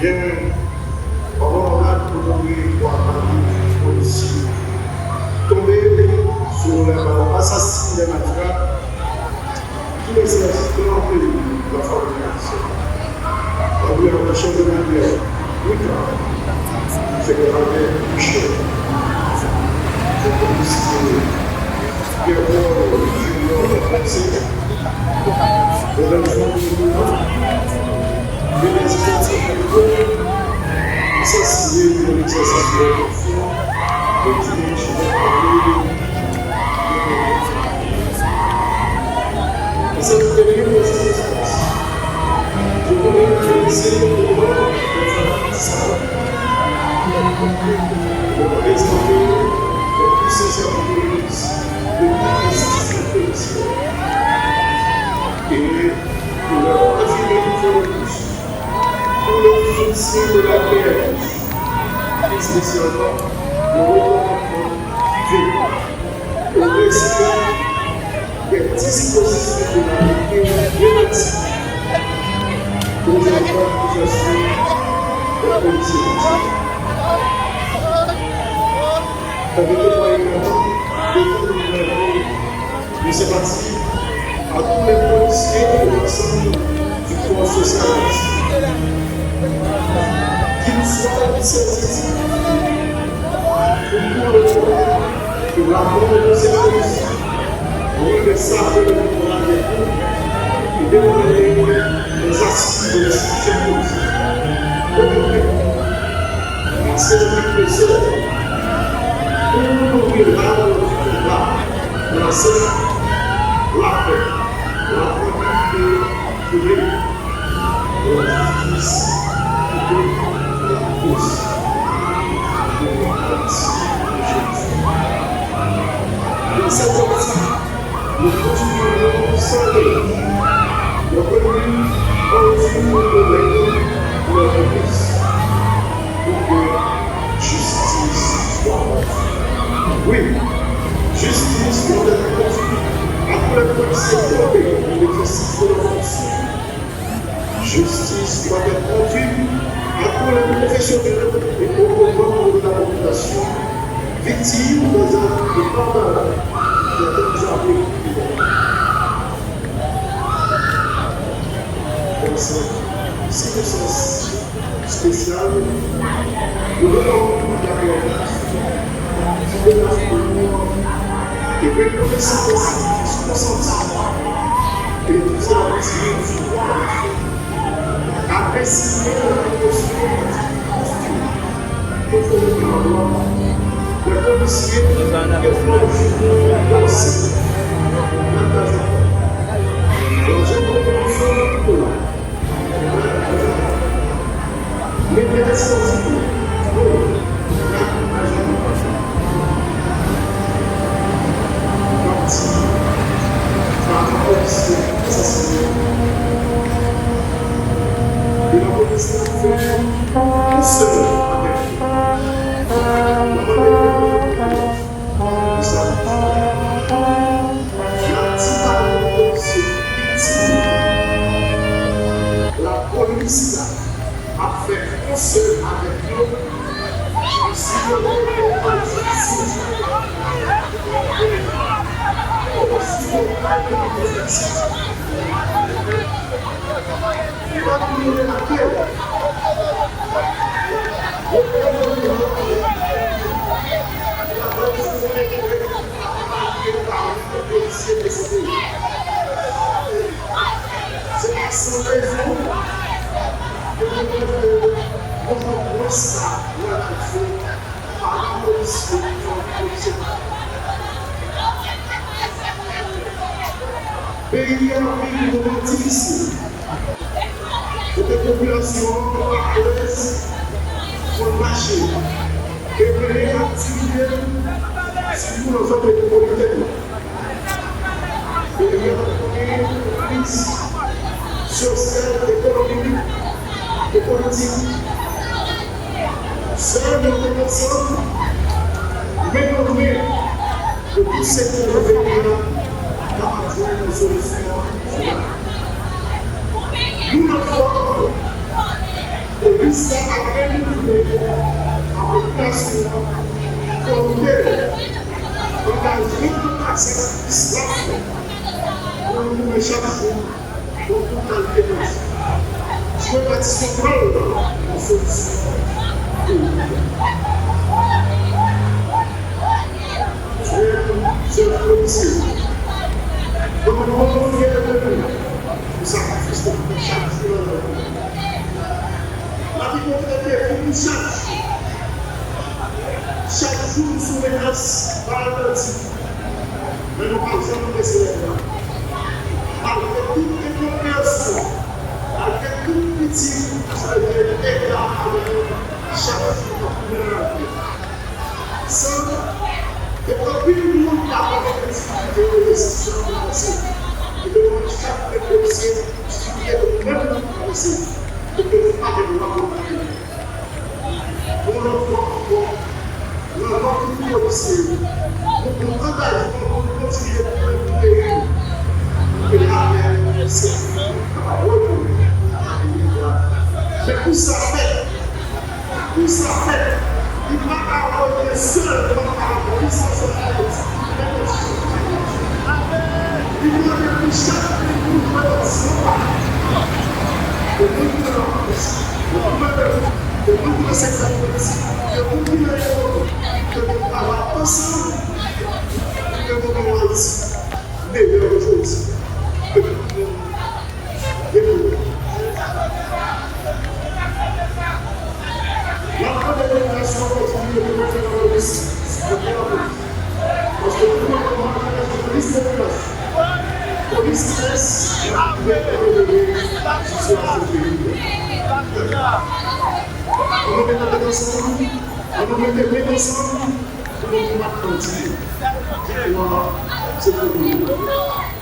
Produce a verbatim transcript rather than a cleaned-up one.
Gen onorab Honoré Boismarie Policier tonbe sou lè bal asasinen nan frap ki lese yon trant peyi nan fanmi ayisyèn. André Arthur Jean-Emmanuel Ricard, Federateur Michel, Jean-Baptiste Pierre-Paul Junior Fonseca, Lorenzo Bruno, Venancio Federico, assassiné pour l'exercice de leur fonction le dimanche vingt avril deux mille vingt-trois. Dans cette période de résistance, je voudrais adresser au nom de Fanatik Sav, représenter les plus sincères condoléances de toute l'institution policière et pour leur affirmer une fois de plus tous les soutiens de la P N H, spécialement le recommandement privé au respect des dispositions de la légalité relative aux actes d'utilisation des policiers. Permettez-moi également de faire une de sympathie à tous les policiers et l'ensemble du corps social. Qu'ils soient de service pour tout le monde, pour la mort de ces policiers. Oui, mais ça, que le pouvoir avec vous, et demander les assises de l'institution policière. Au contraire, c'est le but de cela. Pour nous, nous, là, là, là, c'est la paix, la tranquillité publique, la justice publique, la justice publique. Dans cette optique, nous continuerons sans répit notre lutte continue de répondre pour la justice. Pour que justice soit rendue. Oui, justice doit être rendue à tous les policiers tombés dans l'exercice de leur fonction. Justice doit être rendue à tous les professionnels et aux membres de la population victimes des actes barbares qui ont été commis. Dans cette circonstance spéciale, nous devons nous mettre d'accord de l'amour et reconnaissance des sacrifices consentis et des services rendus à décimer la promotion des policiers et forgé dans la Lapolis la ap fè konsè avèk yo. Se pa san rezon ke nou mande yon pwens la nan lavi pa lapolis yo ki fè yon polisye pa. Peyi a ap viv yon moman difisil. Kote popilasyon an alèz pou l mache e mennen aktivite l, sitou nan zòn metwopolitèn nan. Peyi a konnen kriz sosyal, ekonomik e politik. Sèl nou met ansanm, men nan men, pou tout sektè nan peyi a kapab jwenn yon solisyon. Nou nan fwa ankò. Sa ap renouble avèk nasyon an, fòmye, angajman nan pase, sa pou nou goumen chak jou kont tout kalite danje. Jwe pati santral nan solisyon. Jèn, jèn polisye, nou mande fyète pou nou, pou sakrifis nou fè chak jou nan lavi. Lavi nou fè defi nou chak jou. Chak jou nou sou menas pa bandi. Men nou pa janm bese lèv la. Malgre tout enkonpreyansyon, malgre tout kritik, nou leve ega avèk nou chak jou nan lavi. San, e anpil moun pa konn difikilte yo, e se sa nou panse. E devan chak nèg polisye, difikilte yo menm nan panse. E ke nou pa gen dwa konprann. Yon lòt fwa ankò, nan non tout polisye yo, nou pran angajman pou nou kontinye goumen pou peyi nou. Pou ke lapè, sekirite kapab retounen nan peyi a. Men pou sa fèt, pou sa fèt, li pa ka rete sèlman a lapolis nasyonal Ayiti. Li mande pou chak moun jwe nan zòn pa yo. Yo moun ki nan lapòs, yo moun nan, yo moun ki nan sektè politik, yo moun ki nan ekonomi, ke nou travay ansanm pou ke nou gen yon Ayiti meyè jodi ke nou gen demen. N ap mande popilasyon an kontinye pou mete nan lòd isi. Paske pou mwen, kòm mwen, polis popilasyon, polis S, mwen, mwen, mwen, jistis nan peyi a. An nou mete tèt ansanm, an nou mete men ansanm pou nou konbat bandi. Viktwa se pou nou.